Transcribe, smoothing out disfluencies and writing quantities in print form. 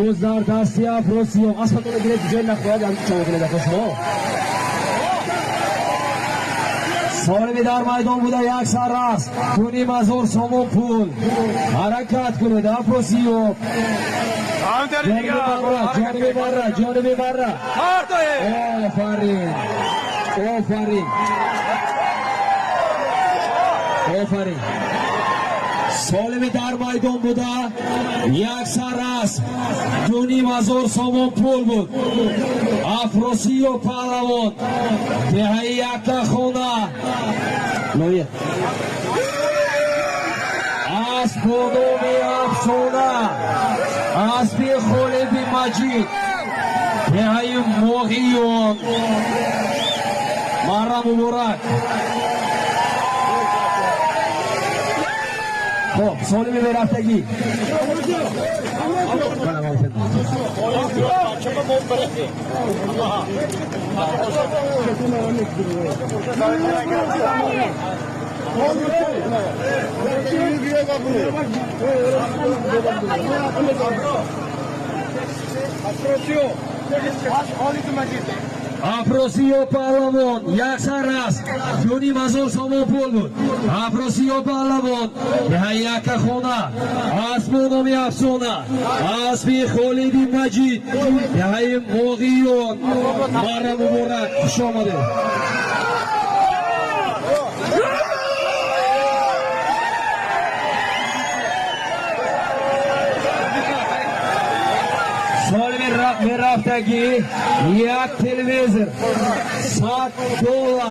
Боз дар дасти Афросиёб. Аспатонро гиред, ҷой нахоҳад, ҳам чаво кунед шумо. Солими дар майдон буда, як сар аст, 2500 сомон пул. Ҳаракат кунед, Афросиёб. Ҷониби барра, ҷониби барра, офарин, офарин, офарин. Солими дар майдон буда, як сар аст, 2500 сомон пул буд. Афросиёб паҳлавон, деҳаи Яккахона. Лоиқ асп бо номи Афсона, аспи Холиди Маҷид, деҳаи Моҳиён. Марра муборак. Хоб, солими мерафтагӣ. Афросиёб паҳлавон, як сар аст, 2500 сомон пул буд. Афросиёб паҳлавон, деҳаи Яккахона, асп бо номи Афсона, аспи Холиди Маҷид, деҳаи Моғиён. Марра муборак, хуш омадед. Мерафтагӣ, як телевизор, 100 доллар.